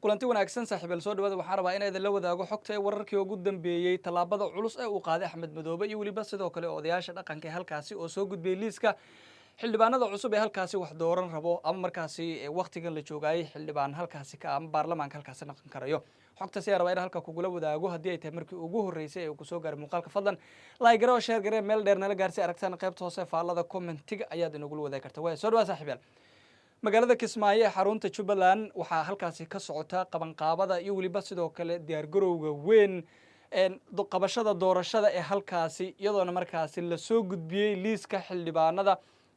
Kulanti wanaagsan, saaxiibeel, soo dhawaada. Waxaan rabaa inaa idinla wadaago xogta ee wararkii ugu dambeeyey tallaabada culus ee uu qaaday Axmed Madoobe iyo weliba sidoo kale odayaasha dhaqanka ee halkaasi oo soo gudbiyey liiska xildhibaanada cusub ee halkaasi wax dooran rabo, ama markaasi waktigan la joogaayey xildhibaan halkaasi ka ama baarlamaanka halkaasi dhaqan karayo. Xogtaasi ayaa rabaa in halka kugula wadaago. Haddii ay tahay markii ugu horreysay ee uu kusoo gaaray muuqaalka, fadlan like gare oo share gare, meel dheer nala gaarsi. Aragtaan qaybta hoose faallada commentiga ayaad inagula wadaagi karta. Waaya, soo dhawaa saaxiibyaal. Magaalada Kismaayo ee xarunta Jubbaland waxaa halkaasi ka socota qabanqaabada iyo weliba sidoo kale diyaargarowga weyn qabashada doorashada ee halkaasi, iyadoona markaasi lasoo gudbiyey liiska xildhibaanada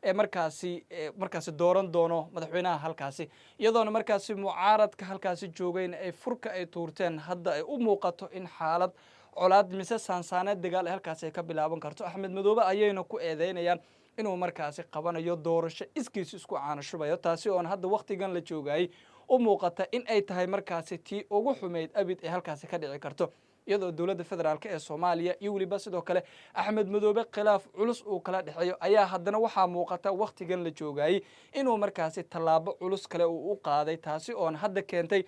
ee markaasi dooran doono madaxweynaha halkaasi, iyadoona markaasi mucaaradka halkaasi joogayna ay furka ay tuurteen. Hadda ay u muuqato in xaalad colaad mise saansaaneed dagaal ee halkaasi ay ka bilaaban karto. Axmed Madoobe ayayna ku eedeynayaan inuu markaasi qabanayo doorasho iskiis isku caanashubayo, taasi oon hadda waktigan la joogayay u muuqata in ay tahay markaasi tii ugu xumayd abid ee halkaasi ka dhici karto, iyadoo dowladda federaalk ee Soomaaliya iyo weliba sidoo kale Axmed Madoobe khilaaf culus uu kala dhexeeyo. Ayaa haddana waxaa muuqata waktigan la joogayey inuu markaasi tallaabo culus kale uu u qaaday, taasi oon hadda keentay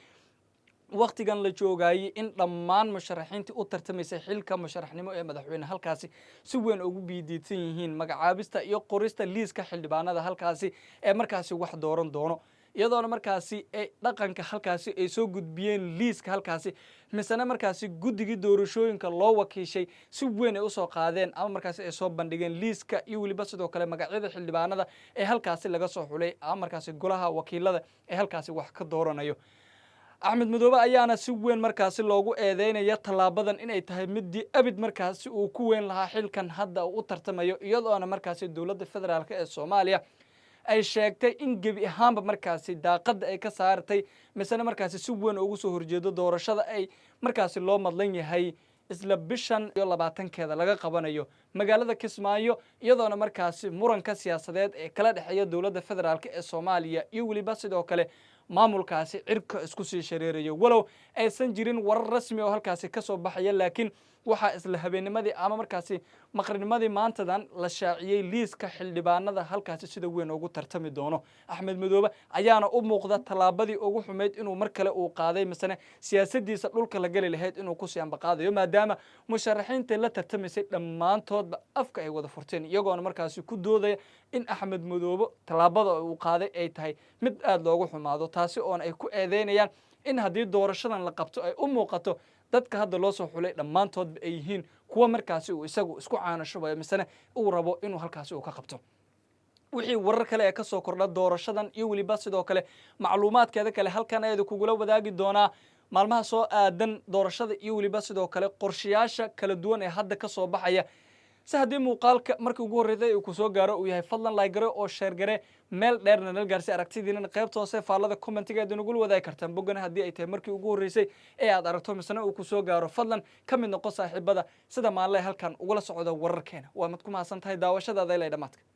waktigan la joogayey in dhammaan musharaxiintii u tartamaysay xilka musharaxnimo ee madaxweyne halkaasi si weyn ugu biidiidsan yihiin magacaabista iyo qorista liiska xildhibaanada halkaasi ee markaasi wax dooran doono, iyadoona markaasi dhaqanka halkaasi ay soo gudbiyeen liiska halkaasi, misena markaasi guddigii doorashooyinka loo wakiishay si weyn ay usoo qaadeen ama markaasi ay soo bandhigeen liiska iyo weliba sidoo kale magacyada xildhibaanada ee halkaasi laga soo xulay ama markaasi golaha wakiilada ee halkaasi wax ka dooranayo. Axmed Madoobe ayaana si weyn markaasi loogu eedeynaya tallaabadan inay tahay midii abid markaasi uu ku weyn lahaa xilkan hadda uu u tartamayo, iyadoona markaasi dowladda federaalk ee Soomaaliya ay sheegtay in gebi ahaanba markaasi daaqadda ay ka saartay, misena markaasi si weyn ugu soo horjeedo doorashada ay markaasi loo madlan yahay isla bishan iyo 20-keeda laga qabanayo magaalada Kismaayo, iyadoona markaasi muranka siyaasadeed ee kala dhexeeya dowladda federaalk ee Soomaaliya iyo weliba sidoo kale maamulkaasi cirka isku sii shareerayo, walow aysan jirin warar rasmi oo halkaasi ka soo baxaya. Laakiin waxaa isla habeennimadii ama markaasi maqrinimadii maantadan la shaaciyey liiska xildhibaanada halkaasi sida weyn ugu tartami doono. Axmed Madoobe ayaana u muuqda tallaabadii ugu xumayd inuu mar kale uu qaaday, misene siyaasadiisa dhulka la geli lahayd inuu kusii ambaqaadayo, maadaama musharaxiinta la tartamaysay dhammaantoodba afka ay wada furteen, iyagoona markaasi ku doodaya in Axmed Madoobe tallaabada uu qaaday ay tahay mid aada loogu xumaado, taasi oona ay ku eedeynayaan in haddii doorashadan la qabto ay u muuqato dadka hadda loo soo xulay dhammaantoodba ay yihiin kuwa markaasi uu isagu isku caanashubayo, misene uu rabo inuu halkaasi uu ka qabto. Wixii warar kale ee kasoo kordha doorashadan iyo weliba sidoo kale macluumaadkeeda kale halkan ayada kugula wadaagi doonaa maalmaha soo aadan, doorashada iyo weliba sidoo kale qorshayaasha kala duwan ee hadda ka soo baxaya. Si haddii muuqaalka markii ugu horreysay uu kusoo gaaro uu yahay, fadlan like gare oo share gare, meel dheerna nal gaarsi. Aragtidiinana qaybta hoose faallada commentiga aad inagula wadaagi kartaan. Boggana haddii ay tahay markii ugu horreysay ee aad aragto misena uu kusoo gaaro, fadlan ka mid noqo saaxiibada sida maalle halkan ugula socda wararkeena. Waa mad ku mahadsan tahay daawashadaada ilaa dhamaadka.